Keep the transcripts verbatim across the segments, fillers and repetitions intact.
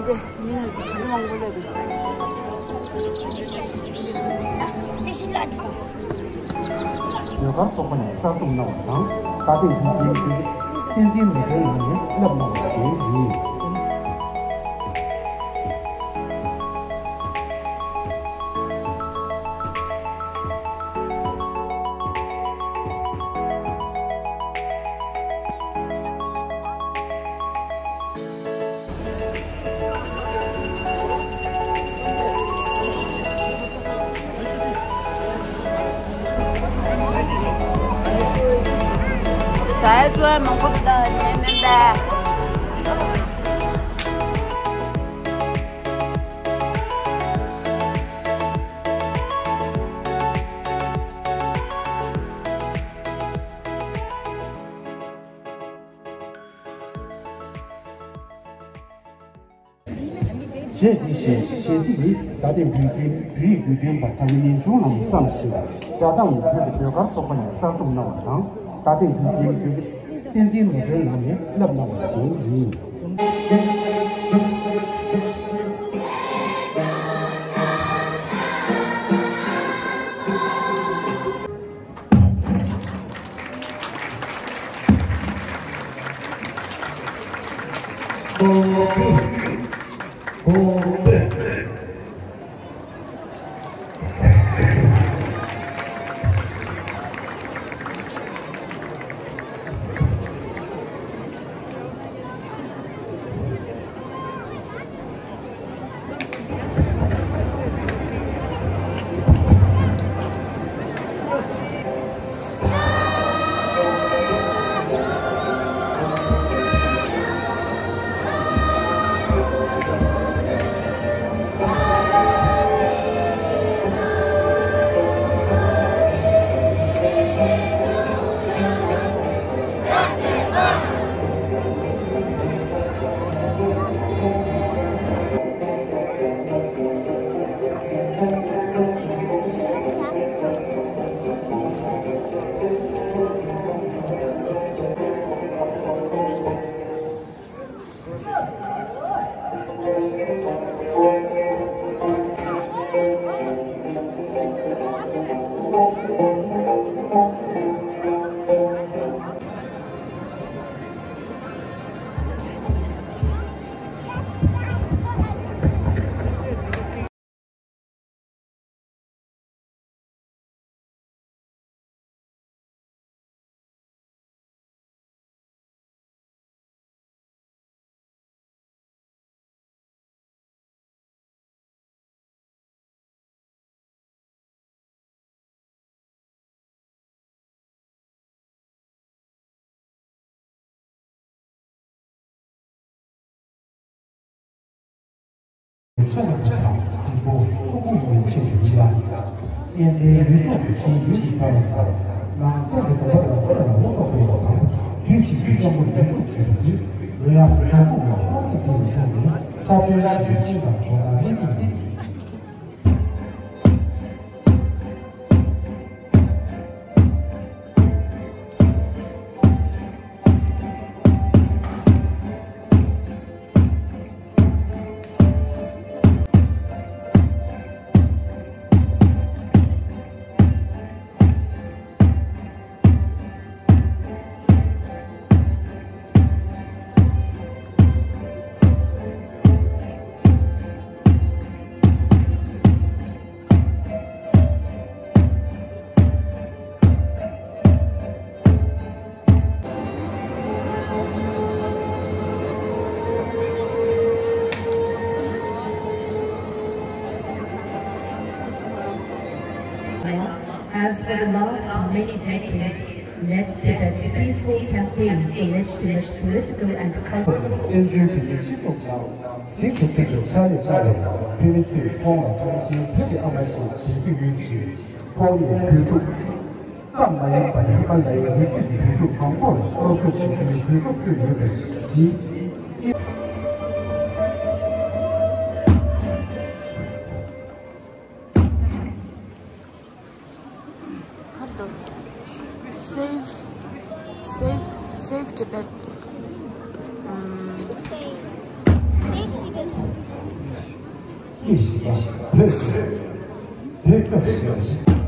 མི་ལ་ཟི་ཁ་ནི་མང་པོ་ལ་དུ། ཟློས་གར་ཚོགས་པ་ནས་གསར་འཛུགས་གནང་བ་དང་། ད་ཐེངས་འདི་བརྟན་བརྟན་བརྟན་བརྟན་ནོར་སྒྲོན་ལགས་ནས་བསླབ་གནང་བ་ཞིག་ཡིན། ཟས་བཙོང་མང་པོ་འདུག་ད་ནས་མིན་པས། གཞས་འདི་གཞས་གཞས་ཚིག་ནི་ད་ཐེངས་འབུལ་མཁན་བོད་ཡིག་དགེ་རྒན་པ་གྲགས་ཉིན་ཆུང་ལགས་ནས་བརྩམས་ཤིང་། སྒྲ་གདངས་ནི་བོད་ཀྱི་ཟློས་གར་ཚོགས་པ་ནས་གསར་འཛུགས་གནང་བ་དང་། ད་ཐེངས་འབུལ་མཁན་བོད་ཀྱི་བསྟན་འཛིན་ནོར་སྒྲོན་ལགས་ནས་བསླབ་གནང་བ་ཞིག་ཡིན། ཆ་ལག་དང་དྲིལ་བུ་སོགས་སྐུ་ཡོན་ཆེད་དུ་ཡིན་ལ། གཉན་ཚན་ཡུལ་ཕྱོགས་ཀྱི་ཆེན་ཡུལ་གྱི་ས་ལ་དང་། ནང་སེམས་ཀྱི་སྡོམ་པ་ལ་སོགས་ལ་ལོ་ཏོག་སྤེལ་བ་དང་། དུས་ཕྱིས་ཀྱི་སྐྱོང་པོ་ཡུལ་ཕྱོགས་ཆེན་པོ་དེ། རོལ་དབྱངས་ཀྱི་ནང་ཁུག་ལ་ཐོག་སེ་དེ་ཡི་ཐོག་ནས་འཁྲབ་སྟོན་བྱེད་པའི་ཆེད་དང་འགྲོ་སྟངས་ལྷན་ཅིག་ཡིན། Has for the last many decades led Tibet's peaceful campaign for legitimate political and cultural བཙན་བྱོལ་བོད་མིའི་སྤྱི་ཚོགས་ནང་གཟིགས་སུ་ཐིག་པའི་ཕྱག་ལས་གནང་བས། བོད་མི་ཚོས་ཁོང་ལ་ཐང་ཆེན་བོད་ཀྱི་ཨ་མ་ཞེས་དྲན་རྒྱུ་ཡོད་ཅིང་། ཁོང་ནི་བོད་ཕྲུག་ཙམ་མ་ཡིན་པར་ཧི་མ་ལ་ཡའི་རི་རྒྱུད་ཀྱི་བོད་ཕྲུག་མང་པོར་གཏོར་བཅོམ་བྱེད་རྒྱུའི་གོ་སྐབས་སྤྲོད་ཡོད་པས། འདི། Save, save, save Tibet. ཨམ། Save Tibet. ཞིག་ལ་ཕེབས་ཕེབས་སྐབས་ཤིག་ལ།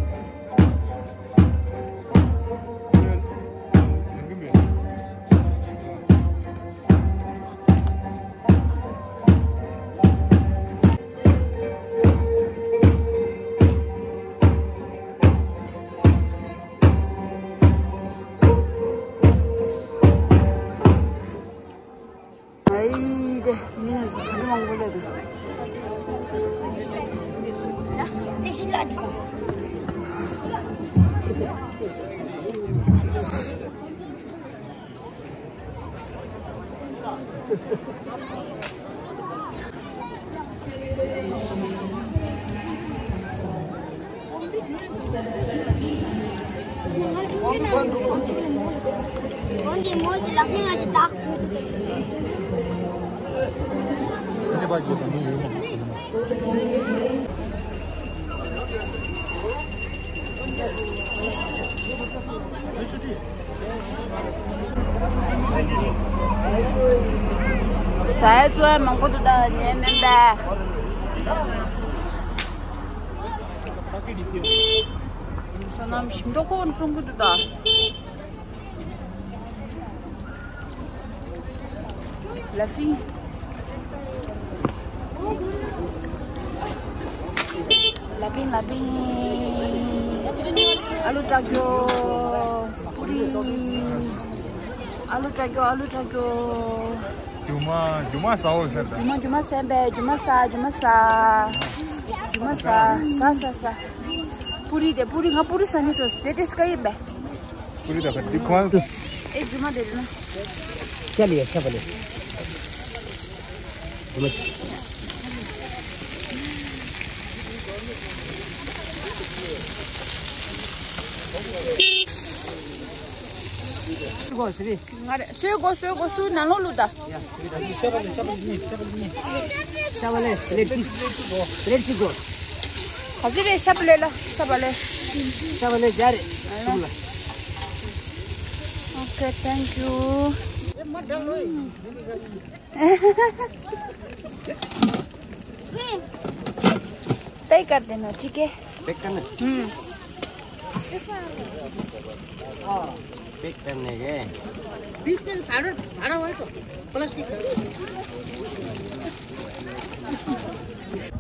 ཨའི་དེ་མི་ནི་ག་འདྲ་མང་པོ་སླེབས་འདུག་ཟ་ཡ་བཙོང་ཡ་མང་པོ་འདུག་ད་ཉན་མིན་པས། སོ་ནམ་ཞིམ་མདོག་ཁོག་བཙོང་གི་འདུག་ད། ལ་ཕིང་། ལ་ཕིང་ལ་ཕིང་། ཨ་ལུ་ཏྲ་ཀྱོ། པུ་རི། ཨ་ལུ་ཏྲ་ཀྱོ་ཨ་ལུ་ཏྲ་ཀྱོ། རྒྱུ་མ་རྒྱུ་མ་ཟ་འོ་ཟེར་ད། རྒྱུ་མ་རྒྱུ་མ་ཟ་བས་རྒྱུ་མ་ཟ་རྒྱུ་མ་ཟ། རྒྱུ་མ་ཟ་ཟ་ཟ་ཟ། པུ་རི་དེ་པུ་རི་ང་པུ་རི་ཟ་ནི་འགྲོ་དེ་དེ་སྐ་ཡིན་པས། པུ་རི་ད་ག་འདི་ཁོང་། ཨེ་རྒྱུ་མ་དེ་རེད་ན། ཁྱེད་ལ་ཡ་ཤ་བ་ལེ། རྒྱུ་མ། གོ་སི་རི། ང་རེ་སོས་གོ་སོས་གོ་སུ་ནང་ལོགས་ལུ་ད། ཤ་བ་ལེ་ཤ་བ་ལེ་ཤ་བ་ལེ་ཤ་བ་ལེ་པླེཊ་གཅིག་པླེཊ་གཅིག་པླེཊ་གཅིག་གོ། ག་ཚོད་རེད་ཤ་བ་ལེ་ལ་ཤ་བ་ལེ། ཤ་བ་ལེ་རྒྱ་རེད། ཨ་ལ། ཨོ་ཁེ་ཐེང་ཀྱུ། पैक कर देना, ठीक है? पैक करना? हम्म। पैक करने के। बीस में भाड़ा, भाड़ा हुआ तो प्लास्टिक का।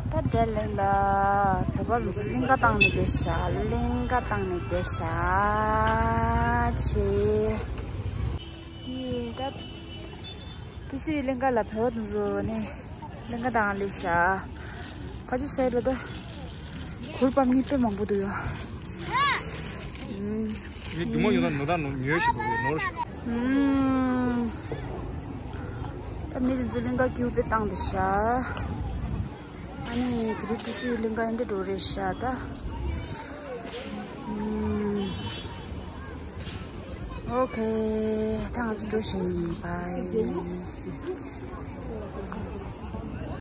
ད་འདྲ་ལེན་ལ་ད་བར་ལུ་གླིང་ག་བཏང་ནས་བསྡད་ཤག་གླིང་ག་བཏང་ནས་བསྡད་ཤག་ཆེ། ཡེ་ད། ཏི་སི་གླིང་ག་ལ་བོད་དུ་འཛུལ་ནས་གླིང་ག་དང་ལས་བྱ། ཁ་ཆུ་ཟས་རེད་ད། གུར་པ་མི་དཔེ་མང་པོ་འདུག་ཡ། ཨུམ། མི་རྒྱུ་མ་ཡོད་ན་ནོར་ད་ནོར་ཉོས་ཤིག་འདུག་ནོར་ཤིག་ཨུམ། ད་མི་དེ་ཚོ་གླིང་ག་ཀིའུ་དཔེ་བཏང་འདུག་ཤག་ཨ་ནི་དེ་རིང་ཏི་སི་གླིང་ག་ཨེ་འདྲ་འགྲོ་རེད་ཤག་ད། ཨོ་ཁེ། ད་ང་ཚོ་འགྲོ་བཞིན་ཡིན། བཱའི།